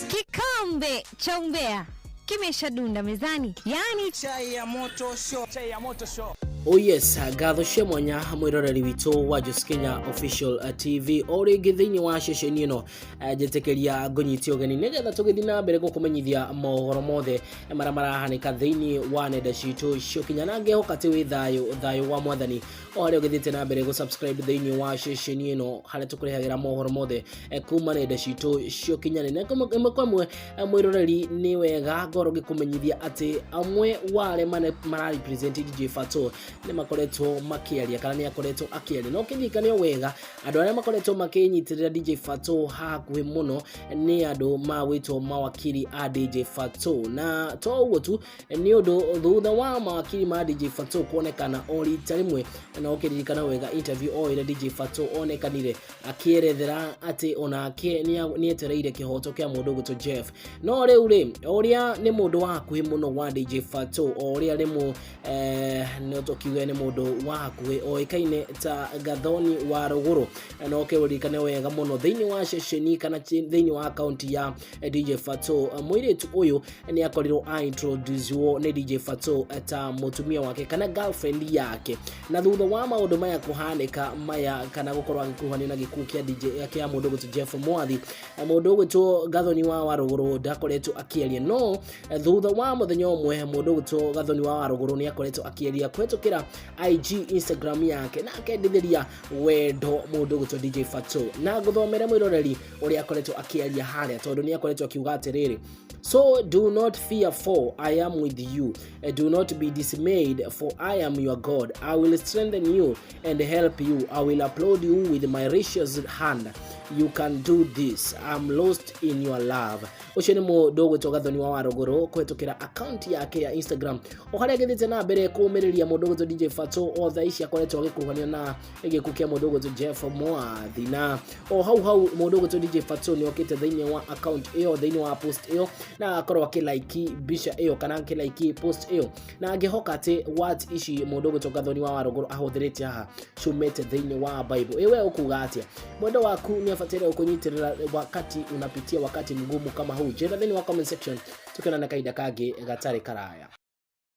Kikombe cha umbea kimeshadunda mezani, yani Chai ya moto show. Chai ya moto show. Oh yes, ngatho cia mwanya mwiroreri witũ wa Jos Kenya Official TV o rĩngĩ thĩinĩ wa ceceni ĩno. Njĩtĩkĩria ngũnyitie ũgeni nĩgetha tũgĩthiĩ na mbere gũkũmenyithia mohoro mothe marĩa marahanĩka thĩinĩ wa nenda citũ cia ũkinya, na ngehoka atĩ wĩ thayũ, thayũ wa Mwathani o harĩa ũgĩthiĩte na mbere gũ-subscribe thĩinĩ wa ceceni ĩno harĩa tũkũrehagĩra mohoro mothe kuma nenda citũ cia ũkinyanĩria. Na ĩmwe kwa ĩmwe, mwĩroreri, nĩ wega ngorwo ngĩkũmenyithia atĩ amwe wa arĩa mara represent DJ Fatxo nĩ makoretwo makĩaria kana nĩ akoretwo akĩaria. No kĩririkane wega, andũ arĩa makoretwo makĩnyitĩrĩra DJ Fatxo hakuhĩ mũno nĩ andũ magwĩtwo mawakiri a DJ Fatxo. Na to ũguo tu, nĩ ũndũ thutha wa mawakiri ma DJ Fatxo kuonekana o rita rĩmwe, na ũkĩririkana wega interview o ĩrĩa DJ Fatxo onekanire akĩerethera atĩ onake nĩ etereire kĩhoto kĩa mũndũ ũgwĩtwo Jeff. No rĩu rĩ, ũrĩa nĩ mũndũ wa hakuhĩ mũno wa DJ Fatxo, o ũrĩa nĩ mũ no tũkiuge nĩ mũndũ wa hakuhĩ oĩkaine ta Gathoni wa Rũgũrũ, no kĩũririkane wega mũno thĩinĩ wa ceceni kana thĩinĩ wa akaunti ya DJ Fatxo, mũirĩtu ũyũ nĩ akorirwo a introduce nĩ DJ Fatxo ta mũtumia wake kana girlfriend yake. Na thutha wa maũndũ maya kũhanĩka maya kana gũkorwo agĩkuruhanio na gĩkuũ kĩa DJ kĩa mũndũ ũgwĩtwo Jeff Mwathi, mũndũ ũgwĩtwo Gathoni wa Warũgũrũ ndakoretwo akĩaria. No thutha wa mũthenya ũmwe, mũndũ ũgwĩtwo Gathoni wa Warũgũrũ nĩ akoretwo akĩaria kũhetũkĩra IG Instagram yake na akendithĩria wendo mũndũ ũgwĩtwo DJ Fatxo. Na ngũthomere, mwĩroreri, ũrĩa akoretwo akĩaria harĩa, tondũ nĩ akoretwo akiuga atĩrĩrĩ: "So do not fear, for I am with you. Do not be dismayed, for I am your God. I will strengthen you and help you. I will uphold you with my righteous hand. You can do this. I'm lost in your love." Ũcio nĩ mũndũ ũgwĩtwo Gathoni wa Warũgũrũ kũhetũkĩra akaunti yake ya Instagram, o harĩa agĩthiĩte na mbere kũũmĩrĩria mũndũ ũgwĩtwo DJ Fatxo o thaa ici akoretwo agĩkuruhanio na gĩkuũ kĩa mũndũ ũgwĩtwo Jeff Mwathi. Na o hau hau mũndũ ũgwĩtwo DJ Fatxo nĩ okĩte thĩinĩ wa account ĩyo, thĩinĩ wa post ĩyo, na agakorwo akĩlaiki mbica ĩyo kana akĩlaiki post ĩyo, na ngĩhoka atĩ words ici mũndũ ũgwĩtwo Gathoni wa Warũgũrũ ahũthĩrĩte haha ciumĩte thĩinĩ wa Bible. Ĩwe ũkuga atĩa? Mwendo waku nĩ abataire gũkũnyitĩrĩra wakati unapitia wakati mgumu kama huu? Njĩra thĩinĩ wa comment section, tukionana kahinda kangĩ gatarĩ karaya.